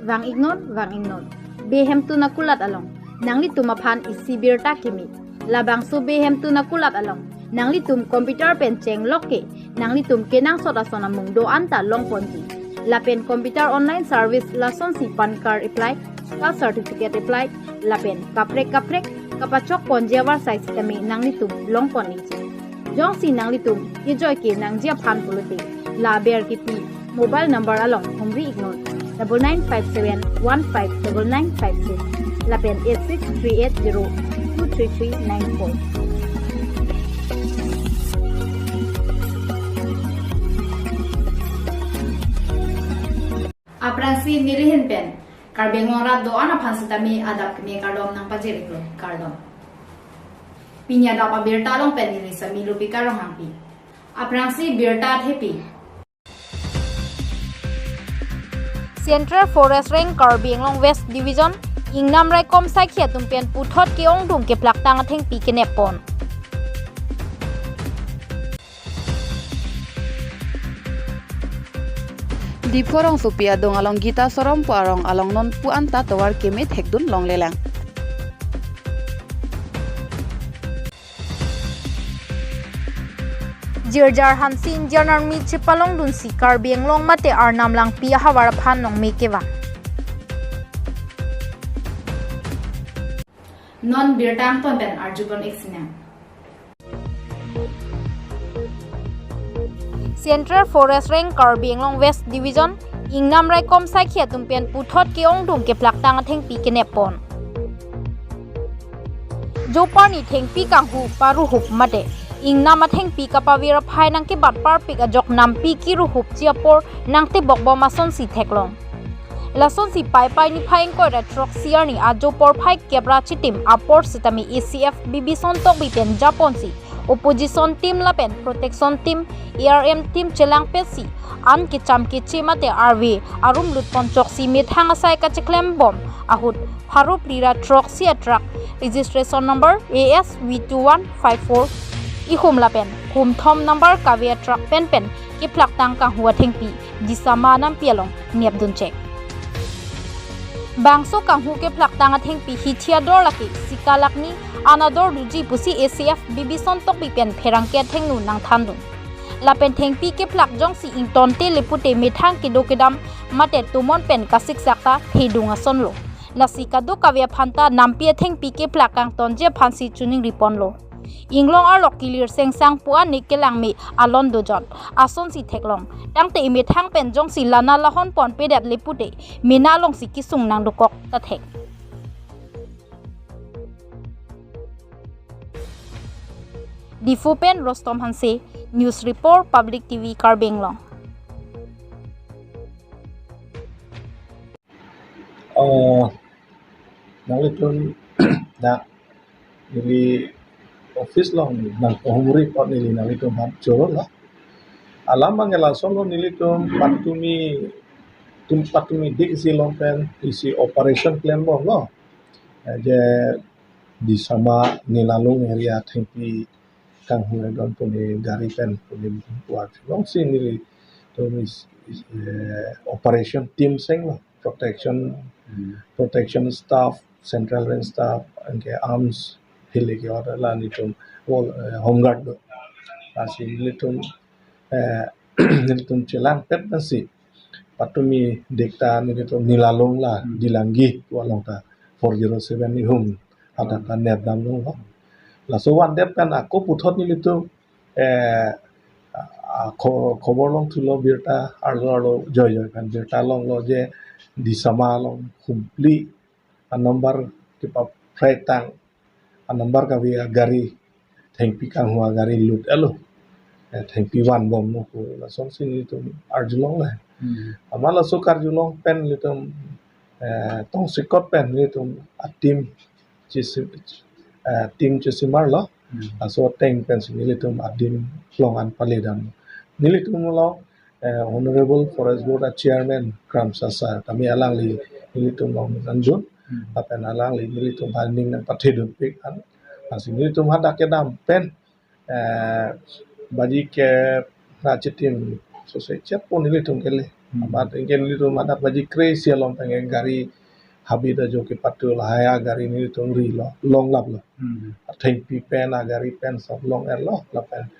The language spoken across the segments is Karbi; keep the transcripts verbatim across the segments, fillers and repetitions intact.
Vang-iknon, vang-iknon. Behemtun akulat along nanglitum aphan isi birta kimi. Labangso behemtun akulat along nanglitum computer pen chenglok ke nanglitum kenangsot ason amung do-an ta longponji. Lapen computer online service lasonsi PAN card apply, caste certificate apply, lapen kaprek kaprek kapachokponji avarsai sitame nanglitum longpon-ikji. Jongsi nanglitum kejoi ke nangji aphan pulote, la aber kipi mobile number along humri-iknon, double nine five seven one five double nine five six lapen eight six three eight zero two three three nine four. Aphrangsi neli ahin pen Karbi Anglong arat do-an aphan sitame adap kimi kardom nangpajir-iklo, kardom. Pini adap abirta along pen neli Sami Lupika Ronghangpi. Aphrangsi birta thepi. Central Forest Range Karbi Anglong West Division, ingnam raikom saikhi atum pen puthot ke-ongdung kephlaktang athengpi keneppon. Diphu rongsopi adung along Gita Sorom pu arong along non pu anta tovar keme thekdun longlelang. Jirjar hansi Indian Army chepalongdunsi Karbi Anglong mate Arnam Langpi ahavar aphan nongme kevang. Non birta angton pen arjupon-ik sinang. Central Forest Range Karbi Anglong West Division, ingnam raikom saikhi atum pen puthot ke-ongdung kephlaktang athengpi keneppon. Joparni thengpi kanghu paruhup mate ingnam athengpi kapavir aphai nangkebat parpik ajok nampi kiruhupji apor nangtebokbom asonsi theklong. Lasonsi Paipai niphai ingkoi ra throksi arni ajo porphai kep ra chitim apor sitame A C F B B Son Tokbi pen japonsi opposition team lapen protection team, A R M team chelangpetsi an kecham keche mate arve arum lutpon choksi methang asai kacheklembom ahut pharo phli ra throksi a truck, registration number A S V two one five four ihum lapen humthom number kave a truck pen pen kephlaktang kanghu athengpi Disama nampi along nepdunchek. Bangso kanghu kephlaktang athengpi hithi ador lake sika lakni an ador doji pusi A C F B B Son Tokbi pen pherangke athengno nangthandun. Lapen thengpi kephlak jongsi ingtonte lepute methang kedo kedam mate tomon pen kasiksak ta thedung asonlo. Lasi kadokave aphan ta nampi athengpi kephlak kangtonji aphansi choningriponlo. Inglong arlo kelir sengsang pu-an ne kelangme alon dojot asonsi theklong. Tangte emethang pen jongsi lana lahonponpedet lepute mena alongsi kesung nangdokok ta thek. Diphu pen Rostom Hanse, News Report, Public T V, Karbi Anglong. Oh, nanglitum dak neli office along nangkehumri apot neli nanglitum aphan choro lo. Alam abang ke lasonlo, nelitum patumi, tum patumi dik isi along pen isi operation klembomlo. Eh, je Disama Nilalung area thengpi kanghu edon pu ne gari pen pu ne buat longsi nelitum is, is, eh, operation team senglo, protection, Hmm. protection staff, Central Range staff, anke arms, hilike order la nelitum all, eh, home guard do. Lasi nelitum, eh, nelitum chelangpet pensi patumi dik ta nelitum Nilalung la Hmm. Dilanggi pu along ta four zero seven ihum hadak ta nepdamlonglo. Laso vandet pen ako puthot nelitum, eh, a kho-, khobor longthulo, birta arlo arlo joi joi pen birta longlo je Disama along humpli a number kepaphretang a number kave agari, thengpi kanghu agari lut elo. Eh, thengpi vanbomlo pu lasonsi nelitum arjulongle. Hmm. Amat laso karjulong pen nelitum, eh, tongsekot pen nelitum a team chisi-, eh, team chisimarlo. Hmm. Laso ateng pensi nelitum adim along an paledam. Nelitum along, eh, Honorable Forest Board a Chairman Kramsa sir, kami alangli nelitum along nangjun, Hmm. lapen alangli nelitum aphan ning nangpathedunpik an. Lasi nelitum hadak kedam pen, eh, baji kep ra chitim sose chet pu nelitum kele. Amat ingke nelitum adak baji kre-isi along tangke gari habit ajo kepatu lahai agari nelitum rilo, longlaplo. Hmm. Athengpi pen agari pen sab long-erlo lapen.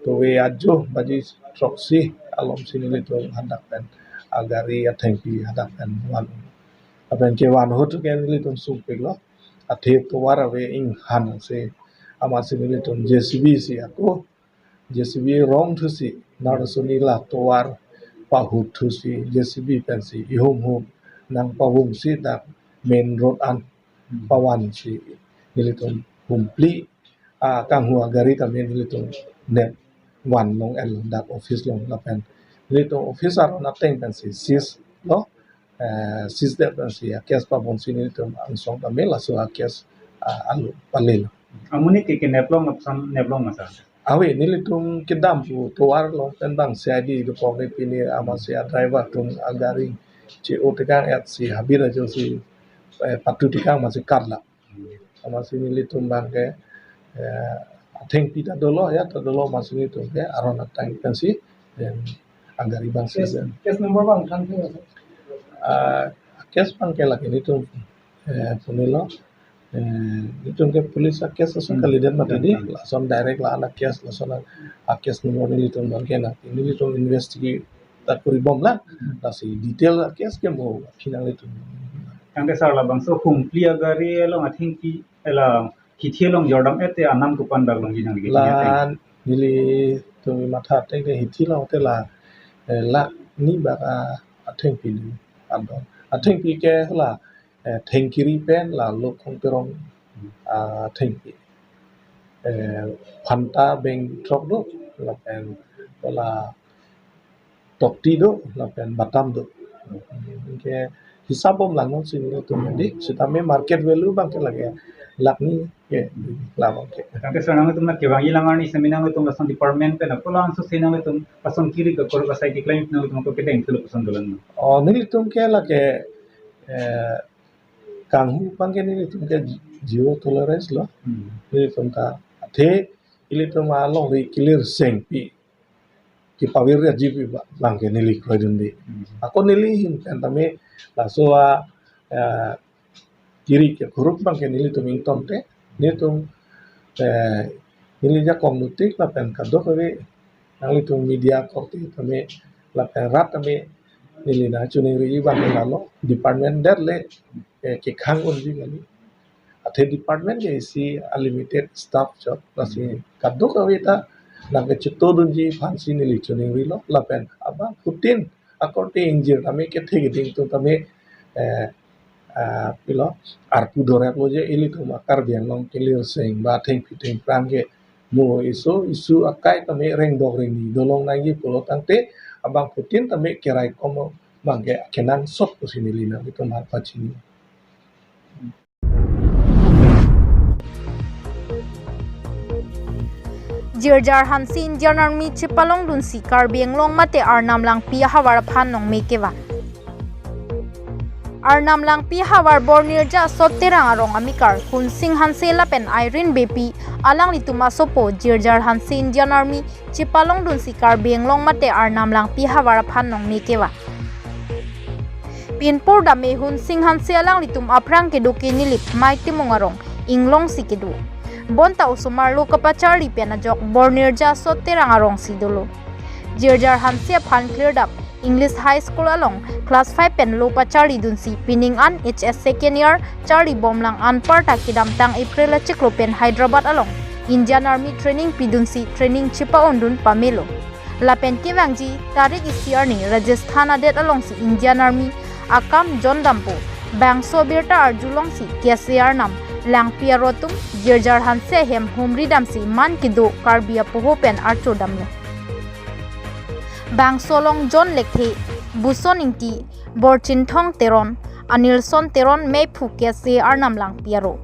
Tove ajo baji throksi alomsi nelitum hadak pen agari athengpi hadak pen van. Lapen kevan ahut ke nelitum sungpiklo. Athe tovar ave inghan si amatsi nelitum J C B si ako J C B rong thusi, narsoni la tovar pahut thusi, J C B pensi ihum hum nangpavungsi dak main road an pavansi nelitum humpli, ah, kanghu agari tame nelitum net van long-erlo dak office along lapen nelitum office aron ateng pensi seize lo, eh, seize det pensi a-case pabonsi nelitum angsong tame laso a-case, ah, alo palelo. Amonit ke, ke neplong apsan neplong masa. Ave, nelitum kedam pu tovar along pen bang C I D dokok ni pini amatsi a-driver atum agari che-o tekang et si habit ajo si, eh, patu tekang amatsi karla. Amatsi nelitum bang ke, eh, athengpi ta dolo, ya ta dolo amatsi nelitum ke aron ateng pensi, eh, agari bangsi. Case, case number bang than thing asa? Ah, case bang ke lake nelitum, eh, punilo, eh, nelitum ke police a-case ason Hmm. kalidet mati di, Hmm. lason direct la-an a-case, lason a-case number nelitum bang ke na, nelitum investigate ta kuribom la, Hmm. lasi detail a-case ke mo phinang nelitum. Tangte sir, labangso humpli agari along athengpi, ela hithi along jordam et te anam kopan dak longji nang dikit la teng. Nelitum matha teng ke hithi along te la, eh, lakh ni bak a, athengpi ni adon. Athengpi ke la, eh, Thengkiri pen la Lokong Terong, ah, athengpi. Eh, Phanta beng throk do, lapen la Tokti do, lapen Batam do. Ke hisab bom lang non si nelitum di, sitame market value bang ke lake lakh ni ke, la bang ke. Tangte sir, nangtum na kevangji lang arni semi nangtum lason department pen ako langsung si nangtum lason kiri ke koro kasai keklem nangtum ako kedeng sulu lason dolang. Oh, nelitum ke lake, eh, kanghu bang ke nelitum ke zero tolerance lo. Hmm. Nelitum ta athe ilitum alongri kelir sengpi, kepavir aji pi ba-, bang ke neli kroidunde. Hmm. Ako neli ahin pen tame laso a, eh, kiri ke kuruk bang ke nelitum ingtonte, nelitum, eh, neli jakong nutik lapen kadokave nanglitum media korte tame lapen rat tame neli nangchiningri bang ke lalo department det le, eh, kekhang unji kali. Athe department ke isi a-limited staff chot, lasi kadokave ta nangkechetodunji aphansi neli chiningrilo lapen abangphutin akorte ingjir tame kethe keding atum tame, eh, ah, pilo, arpu doraplo je ilitum a-Karbi Anglong kelir seng ba thengpi thengphrang ke mo iso isu akai tame rengdok rengni dolong nangji pulo tangte abangphutin tame keraikom bang ke kenangsot pusi neli nangtum aphan pachini. Jirjar Hanse Indian Army chepalongdunsi Karbi Anglong mate Arnam Langpi ahavar aphan nongme kevan. Arnam Langpi ahavar Bornirja Sot Terang arong amekar Hunsing Hanse lapen Irene Beypi alanglitum asopo Jirjar Hanse Indian Army chepalongdunsi Karbi Anglong mate Arnam Langpi ahavar aphan nongme kevan. Pinpur dame Hunsing Hanse alanglitum aphrang kedo ke Nilip Mei Timung arong inglongsi kedo. Bonta osomar lo kapacharli pen ajok Bornirja Sot Terang arongsi dolo. Jirjar Hanse aphan klirdap English High School along class five pen lo pacharlidunsi pining an H S second year charlibomlang anparta kedamtang April achiklo pen Hyderabad along Indian Army training pidunsi training chepa-ondun pamelo. Lapen kevangji tarik isi arni Rajasthan adet alongsi Indian Army akam jondampo. Bangso abirta arjulongsi K S A Arnam Langpi aro atum Jirjar Hanse ahem humridamsi man kedo Karbi apoho pen archodamlo. Bangso along John Lekthe, Buson Ingti, Borchinthong Teron, Anilson Teron meiphu K S A Arnam Langpi aro.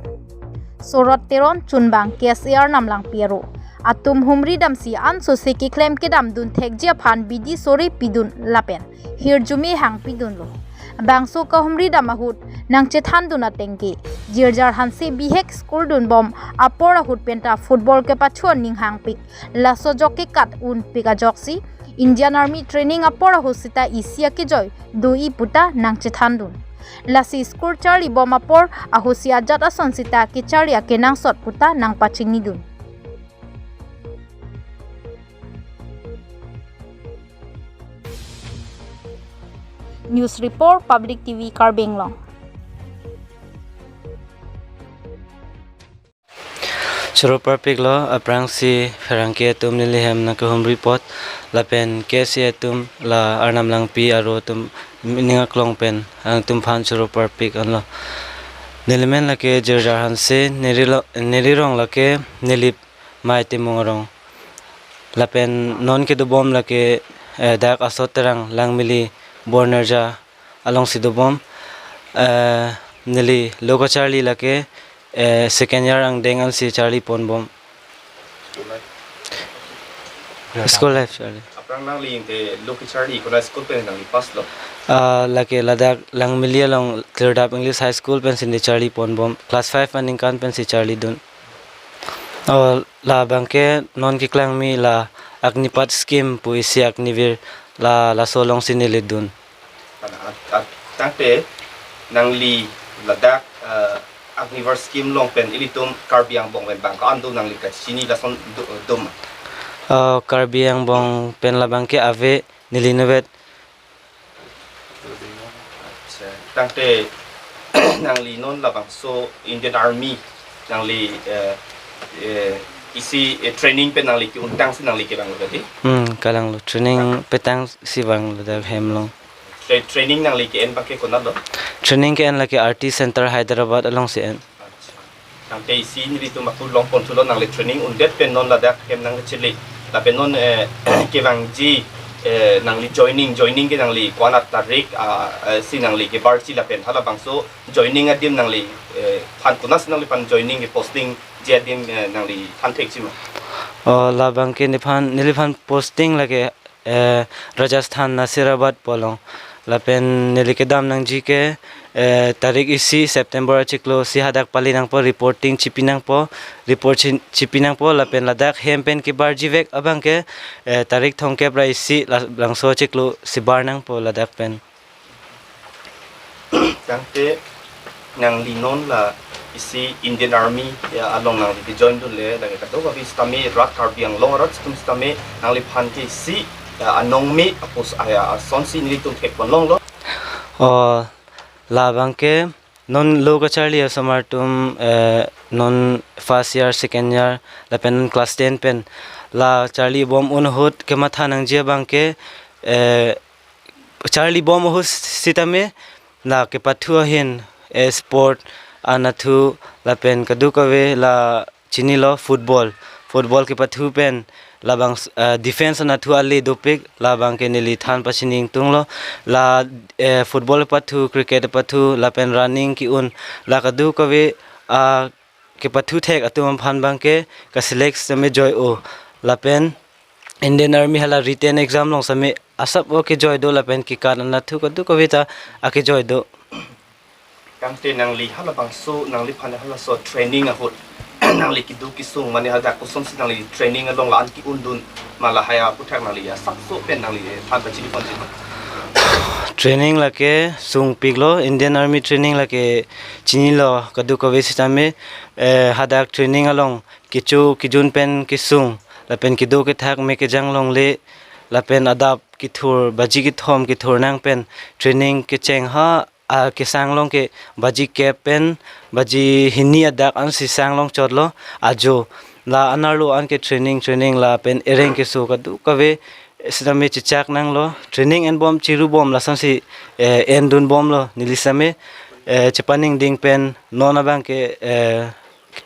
Sorot Teron chunbang K S A Arnam Langpi aro atum humridamsi ansose keklem kedamdun thekji aphan bidi sore pidun lapen hirjume hangpidunlo. Bangso kahumridam ahut nangchethandun ateng ke Jirjar Hanse bihek school dunbom apor ahut penta football kepacho aning hangpik, laso ajok kekat unpik ajoksi Indian Army training apor ahut sita isi akejoi do-i puta nangchethandun. Lasi school charlibom apor ahut si ajat ason sita kecharli akenangsot puta nangpachinidun. News Report, Public T V, Karbi Anglong. Choro parpiklo, aphrangsi pherangke atum neli hem nangkehumri apot, lapen K S A atum, la Arnam Langpi aro atum ning aklong pen nangtumphan choro parpik anlo. Neli men lake Jirjar Hanse, neli lo-, neli rong lake Nilip Mai Timung arong. Lapen non kedobom lake, eh, dak Aso Terang Langmili Bornerja alongsi dobom. Eh, neli lo kacharli lake, eh, second year angdeng ansi charliponbom. School life charli. Aphrang nangli ingte lo kacharli konat school pen nangli pass lo? Ah, lake ladak Langmili along Klirdap English High School pensi neli charliponbom. Class five aningkan pensi charlidun. Oh, labangke non keklangmi la Agnipath scheme pu isi Agniveer la, laso alongsi neli dun. At, at, tangte nangli ladak, eh, Agniveer scheme along pen ilitum Karbi Anglong pen bang ko-an do nangli kachini lason do, doma? Eh, Karbi Anglong pen labangke ave neli novet. Acha, tangte nangli non labangso Indian Army nangli, eh, eh, isi, eh, training pen nangli ke-untangsi nangli kevanglo tadi? Hmm, kalanglo. Training petangsi vanglo dak hem along. Tra-, training nangli ke-en abangke konatlo? Training ke-en lake R T Center Hyderabad alongsi en. Acha. Tangte isi nelitum ako longpon thulo, nangli training undet pen non ladak hem nangkachele. Lapen non, eh, kevangji, eh, nangli joining, joining ke nangli konat tarik, ah, eh, si nangli kebarji lapen halabangso joining adim nangli, eh, phan konatsi nangliphan joining ke posting ji adim, eh, nangli than thekji ma? Oh, labangke neliphan, neliphan posting lake, eh, Rajasthan Nasirabad pu along. Lapen neli kedam nangji ke, eh, tarik isi September achiklo si hadak pali nangpo, reporting chipi nangpo, report chi-, chipi nangpo, lapen ladak hem pen kebarjivek abangke, eh, tarik thomkep ra isi la-, labangso achiklo si bar nangpo ladak pen. Tangte nangli non la isi Indian Army, ya, along nangli ke-join dunle, lake kadokave sitame rat Karbi Anglong arat atum sitame nangliphan ke isi, ya, anong me apos aya asonsi nelitum thekponlonglo. Oh, labangke non lo kacharli asomar atum, eh, non first year, second year, lapen non class ten pen la charlibom un ahut kematha nangji abangke, eh, charlibom ahut sitame la kepathu ahin, eh, sport anatthu lapen kadokave la chinilo football. Football kepathu pen labang, eh, defense anatthu ale dopik, labangke neli than pachini ingtunglo. La, eh, football pathu, cricket pathu, lapen running ke-un, la kadokave, ah, kepathu thek atum aphan abangke ka-select sitame joi-o. Lapen Indian Army hala written exam along sitame asap o kejoi do lapen kekat anatthu kadokave ta akejoi do. Tangte nangli halabangso, nangliphan halaso training ahut nangli kedo kesung mane hadak kosonsi nangli training along la-an ke-un dun ma lahai aphuthak nangli asapso pen nangli than pachiniponji ma? Training lake sungpiklo, Indian Army training lake chinilo kadokave sitame, eh, hadak training along kecho kejun pen kesung, lapen kedo kethak me kejang longle, lapen adap kethur, baji kethom kethur nang pen training kecheng ha, a, kesang long ke baji kep pen baji hini adak ansi sang long chotlo ajo. La anerlo anke training, training lapen ereng keso kadokave sitame chechak nanglo. Training enbom chirubom lasonsi, eh, endunbomlo neli sitame, eh, chepaningding pen non abangke, eh,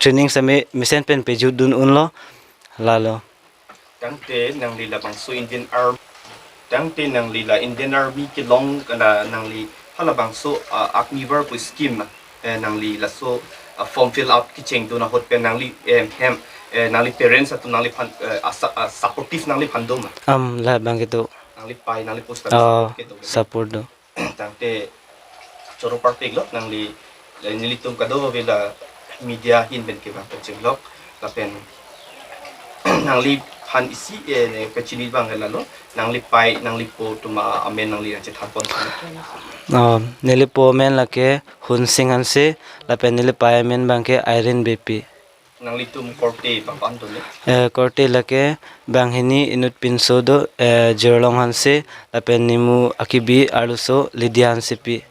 training sitame mesen pen pejutdun unlo, lalo. Tangte nangli labangso Indian Army, tangte nangli la Indian Army kelong kana nangli halabangso, ah, Agniveer pu scheme, eh, nangli laso, ah, form fill up kechengdun ahut pen nangli, em, hem, eh, nangli parents atum nangliphan, eh, asa-, ah, supportive nangliphan do ma? Am, labangke do. Nangli pai, nangli post, oh, support kedo. Support do. Tangte choro parpiklo, nangli, nelitum kadokave la media ahin pen kevang pachinglok lapen nangli Than isi, eh, ne kachini abang ke lalo, nanglipei, nanglipo atum amen nangli nangchethan pon. Oh, nelipo amen lake Hunsing Hanse, lapen nelipei amen abang ke Irene Beypi. Nanglitum korte papan to ne? Eh, korte lake banghini inut pinso do, eh, Jirlong Hanse, lapen nemu akibi arloso Lydia Hansepi.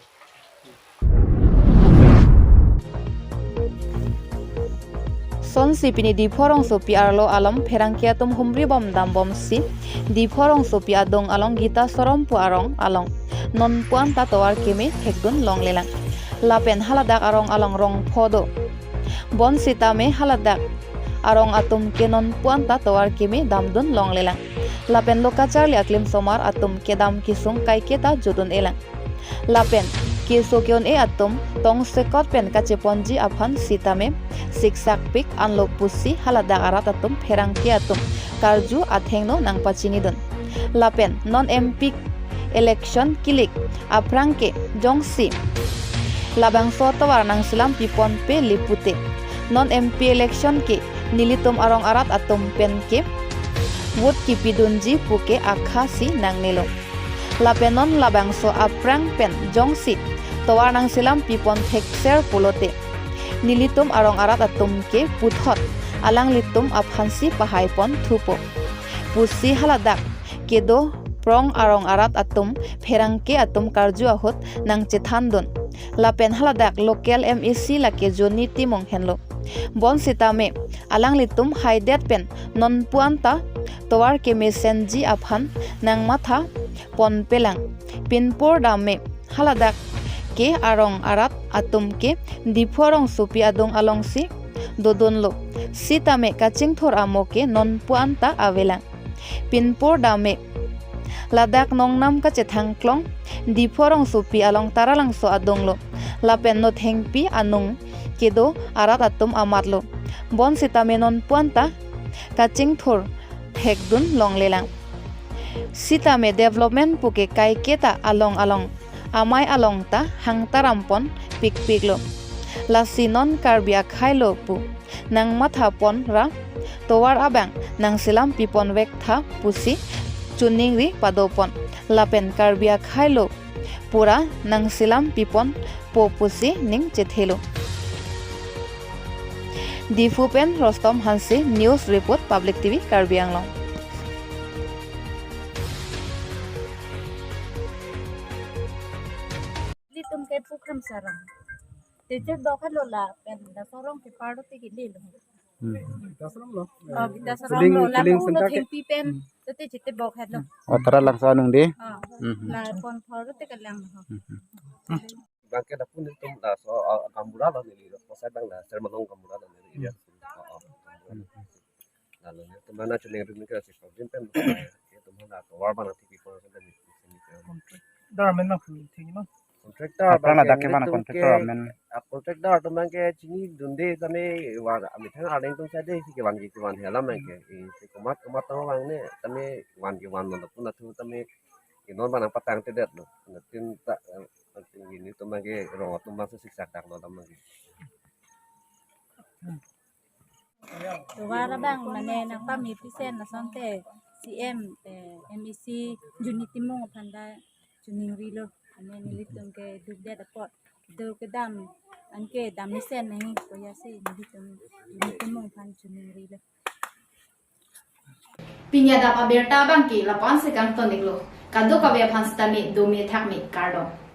Sonsi pini Diphu rongsopi arlo along pherangke atum humri bom dam bomsi Diphu rongsopi adung along Gita Sorom pu arong along non pu anta tovar keme thekdun longlelang. Lapen haladak arong along rongpho do. Bonsitame haladak arong atum ke non pu anta tovar keme damdun longlelang. Lapen lo kacharli aklim osomar atum kedam kesung kaiketa jodun-elang. Lapen keso ke-un-e atum tongsekot pen kacheponji aphan sitame siksak pik anlo pusi haladak arat atum pherangke atum karju athengno nangpachinidun. Lapen non M P election kilik aphrang ke jongsi labangso tovar nangselam piponpe le pute, non M P election ke nelitum arong arat atum pen ke vote kipidunji puke akha si nangnelo. Lapen non labangso aphrang pen jongsi tovar nangselam pipon thekser pulote, nelitum arong arat atum ke puthot alanglitum aphansi pahai pon thupo pusi haladak kedo prong arong arat atum pherangke atum karju ahut nangchethandun. Lapen haladak local M A C lake Johnny Timung henlo. Bonsitame alanglitum haidet pen non pu anta tovar kemesenji aphan nangmatha ponpelang. Pinpur dam me haladak ke arong arat atum ke Diphu rongsopi adung alongsi dodunlo. Sitame kachingthur amo ke non pu anta avelang. Pinpur dam me ladak nongnam kachethang klong Diphu rongsopi along Taralangso adunglo. Lapen Nothengpi anung kedo arat atum amatlo. Bonsitame non pu anta kachingthur thekdun longlelang. Sitame development puke kaiketa along along amei along ta hangtaram pon pikpiklo. Lasi non Karbi akhei lo pu nangmatha pon ra tovar abang nangselam pipon vektha pusi choningri padopon. Lapen Karbi akhei lo pura nangselam piponpo pusi ning chethelo. Diphu pen Rostom Hanse, News Report, Public T V, Karbi Anglong. Nelitum ke Pukram Sarang. Teacher dokan lo lapen laso arong ke parlo tiki lilo. Hmm. Gita Saram lo. Oh, Gita Saram lo. Polling, lapen polling center ke? Nothengpi pen. Hmm. Tete chete bok het lo. Oh, Taralangso anung de? Ah. Hmm. Lapon thor te kalang ho. Hmm. Bang ke lapu nelitum laso, ah, gaonbura lo neli lo. Pasai bang la, Sermalong gaonbura lo neli area. Hmm. Ah, ah. Hmm. Lalu nelitum mana chuneng ring ke si problem pen. Nelitum mana tovar bana T V ko sa dan. Dar men na khu thing no. Contractor apran bang ke ladak ke mana nelitum contractor ke, amen? Ah, contractor atum bang ke chinidunde tame wan amethang arleng atum sade si kevan kevan he alam bang ke. Eh, si komat komat tame bang ne tame van kevan lo pun athu tame non bang nangpatangtedet lo. Nelitum ta, eh, nelitum bang ke rong atum bang si siksak dak lo alam bang ke. Tovar abang mane nangpamepisen asonte C M, eh, M A C Johnny Timung aphan ta choningrilo. Mane nelitum kedukdet apot do kedam anke dam mesen nangji koya si nelitum Johnny Timung aphan choningrilo. Pini adap abirta abang ke lapu-an si kangton-iklo. Kadokave aphan sitame dome thakme kardom.